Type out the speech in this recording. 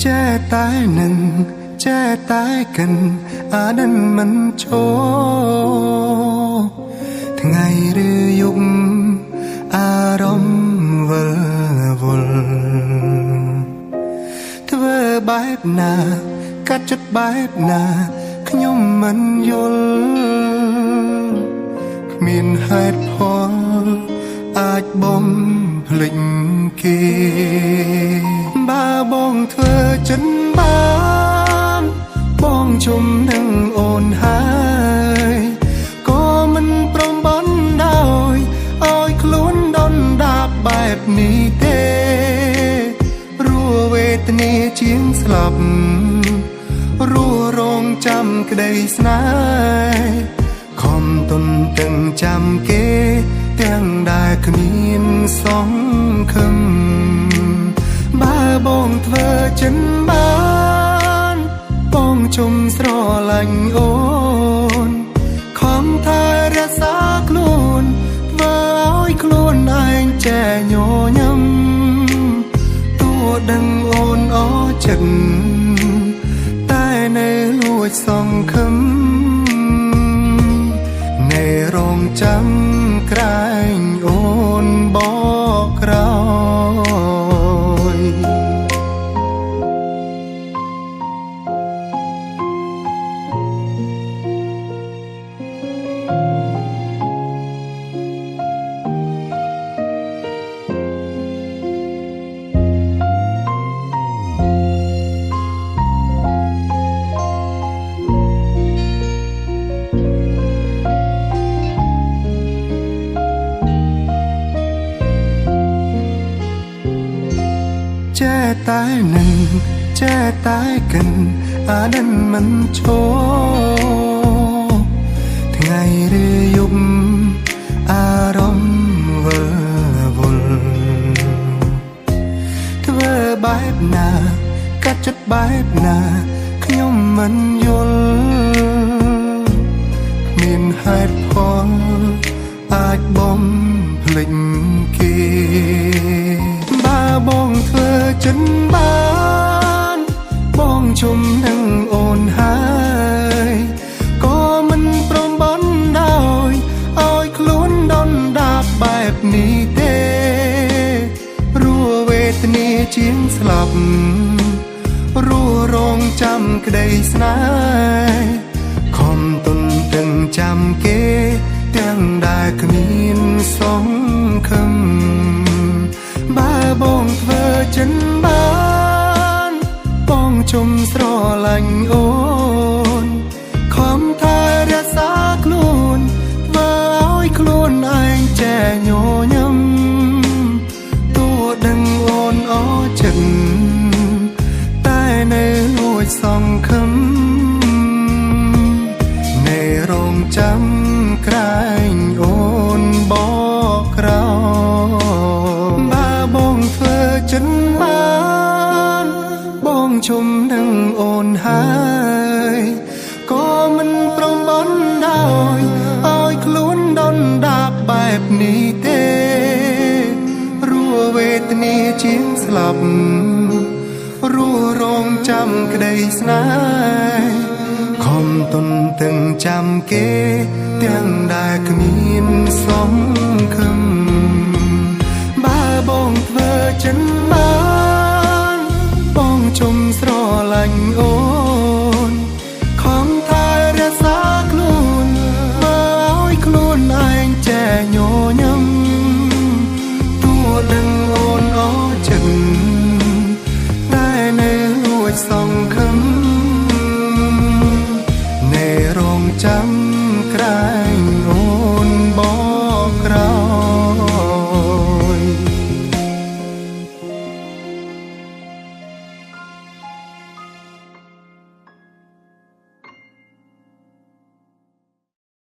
ចេះតែនឹងចេះតែកិនអាដិនមិនឈរថ្ងៃឬយប់អារម្មណ៍វិលវល់ធ្វើបែបណាកាត់ចិត្តបែបណាខ្ញុំមិនយល់គ្មានហេតុផលអាចបំភ្លេចគេបើបងធ្វើចិនបានបងជុំនឹងអូនហើយក៏មិនព្រមបណ្ដោយឲ្យខ្លួនដុនដាបបែបនេះទេរស់វេទនាជាងស្លាប់រស់រងចាំក្តីស្នេហ៍ខំទន្ទឹងចាំគេទាំងដែលគ្មានសង្ឃឹមបើបងធ្វើចិនបានបងជុំស្រឡាញ់អូនខំថែរក្សាខ្លួនធ្វើឲ្យខ្លួនឯងចេះញញឹមតួដឹងអូនអចិត្តតែនៅលួចសង្ឃឹមនៅរងចាំក្រែងអូនបកក្រោយចេះតែនឹងចេះតែកិនអាដិនមិនឈរថ្ងៃឬយប់អារម្មណ៍វិលវល់ធ្វើបែបណាកាត់ចិត្តបែបណាខ្ញុំមិនយល់គ្មានហេតុផលអាចបំភ្លេចគេបើបងធ្វើចិនបានបងជុំនឹងអូនហើយក៏មិនព្រមបណ្ដោយឲ្យខ្លួនដុនដាបបែបនេះទេរស់វេទនាជាងស្លាប់រស់រងចាំក្តីស្នេហ៍ខំទន្ទឹងចាំគេទាំងដែលគ្មានសង្ឃឹមបើបងធ្វើចិនបានបងជុំស្រឡាញ់អូនខំថែរក្សាខ្លួនធ្វើឲ្យខ្លួនឯងចេះញញឹមតួដឹងអូនអចិត្តតែនៅលួចសង្ឃឹមនៅរងចាំក្រែងអូនបកក្រោយបើបងធ្វើចិនបានបងជុំនឹងអូនហើយក៏មិនព្រមបណ្ដោយឲ្យខ្លួនដុនដាបបែបនេះទេរស់វេទនាជាងស្លាប់រស់រងចាំក្តីស្នេហ៍ខំទន្ទឹងចាំគេទាំងដែលគ្មានសង្ឃឹមបើបងធ្វើចិនបានបងជុំស្រឡាញ់អូ